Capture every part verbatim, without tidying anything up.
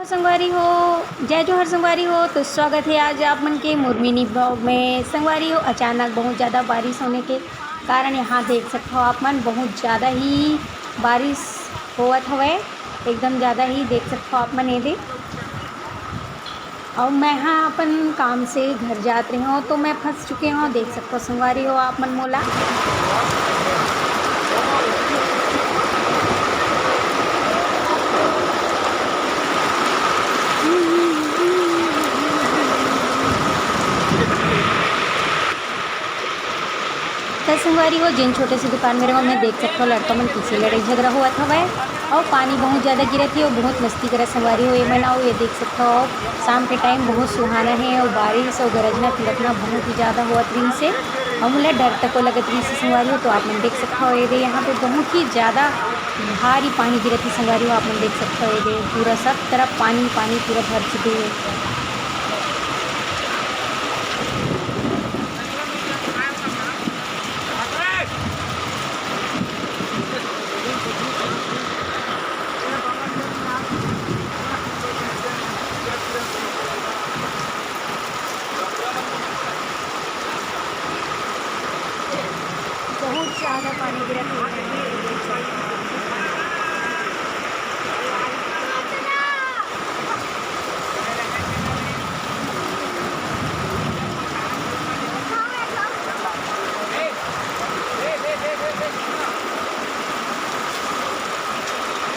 संगवारी हो, जय जोहार संगवारी हो। तो स्वागत है आज आप मन के मोर मिनी ब्लॉग में। संगवारी हो, अचानक बहुत ज़्यादा बारिश होने के कारण यहाँ देख सकते हो आप मन, बहुत ज़्यादा ही बारिश होवत हवय, एकदम ज़्यादा ही देख सकते हो आप मन ये दे। और मैं हाँ अपन काम से घर जात रहे हूँ, तो मैं फंस चुके हूँ, देख सकते हो संगवारी हो आप मन मोला। त संगवारी हो, जेन छोटे से दुकान में रहूँ, मैं देख सकथव लड़का मन पीछे लड़ाई झगड़ा होवत हवय। अउ पानी बहुत ज़्यादा गिरत हे अउ बहुत मस्ती करत संगवारी हो एमन। अउ ये देख सकथव शाम के टाइम बहुत सुहाना हे अउ बारिश अउ गरजना पिरतना बहुत ही ज़्यादा होवत रहिस हे अउ मोला डर तको लगत रहिस हे संगवारी हो। तो आप मन देख सकथव ये दे यहाँ पे बहुत ही ज़्यादा भारी पानी गिरत हे संगवारी हो। आप मन देख सकथव ये दे पूरा सब तरफ पानी पानी पूरा भर चुके हे। बहुत ज़्यादा पानी गिरा था।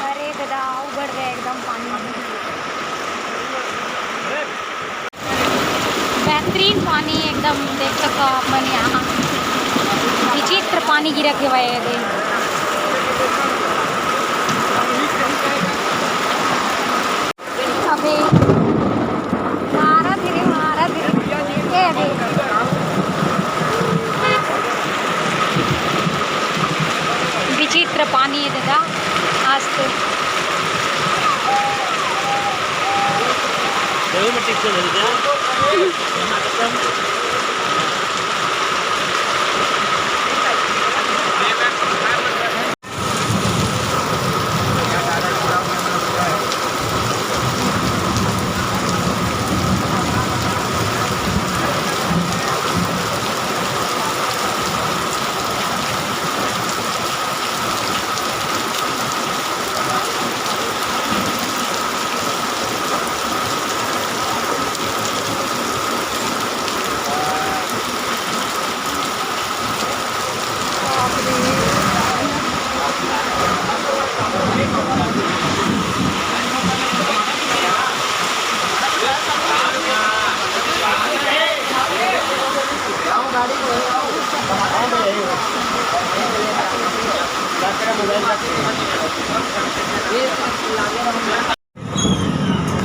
अरे दादा, अउ बढ़ गया एकदम पानी। बेहतरीन पानी एकदम, देख सकथव आप मन यहाँ विचित्र पानी गिरत हे भाई। अबे, मारा धीरे, मारा धीरे। ए, अबे। विचित्र पानी हे दादा, आज तो।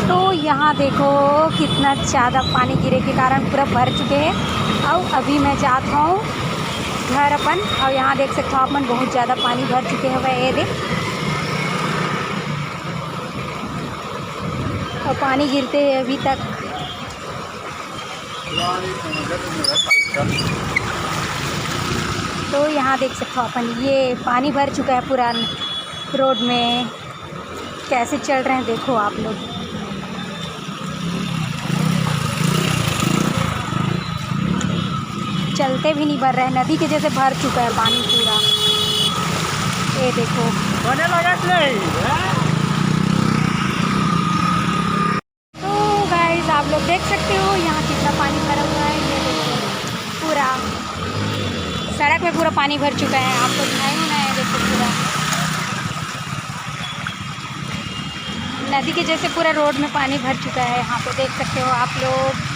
तो यहाँ देखो, कितना ज़्यादा पानी गिरे के कारण पूरा भर चुके हे। अउ अभी मैं जात हूँ घर अपन। अउ यहाँ देख सकते हो आप मन, बहुत ज़्यादा पानी भर चुके हवय। ये देख, अउ पानी गिरते हे अभी तक। तो यहाँ देख सकते हो अपन, ये पानी भर चुका है पूरा रोड में। कैसे चल रहे हैं देखो आप लोग, चलते भी नहीं बन रहे हैं, नदी के जैसे भर चुका है पानी पूरा। ये देखो, बने लगत नहीं। तो गाइस, आप लोग देख सकते हो यहाँ कितना पानी भरा हुआ है। ये देखो, पूरा सड़क में पूरा पानी भर चुका है। आपको दिखाई होना है, देखो पूरा नदी के जैसे पूरा रोड में पानी भर चुका है। यहाँ पे देख सकते हो आप लोग।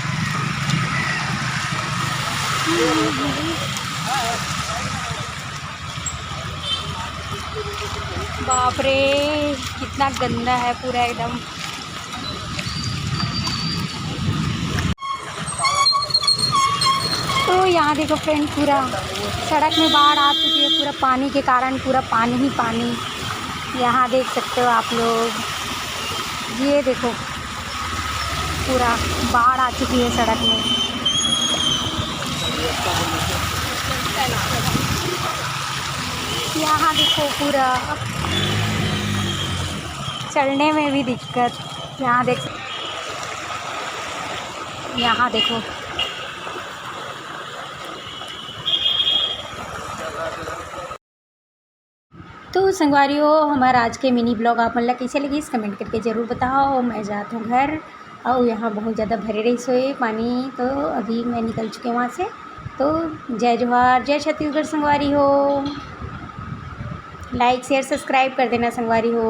बाप रे, कितना गंदा है पूरा एकदम। तो यहाँ देखो फ्रेंड, पूरा सड़क में बाढ़ आ चुकी है, पूरा पानी के कारण पूरा पानी ही पानी। यहाँ देख सकते हो आप लोग, ये देखो पूरा बाढ़ आ चुकी है सड़क में। यहाँ देखो पूरा चलने में भी दिक्कत। यहाँ देख, यहाँ देखो। तो संगवारी हो, हमर आज के mini vlog आप मन ला कइसे लगिस, comment करके जरूर बताओ। मैं जात हूँ घर, अउ यहाँ बहुत ज़्यादा भरे रहिस होए पानी, तो अभी मैं निकल चुके वहाँ से। तो जय जोहार, जय छत्तीसगढ़ संगवारी हो। Like, share, subscribe कर देना संगवारी हो।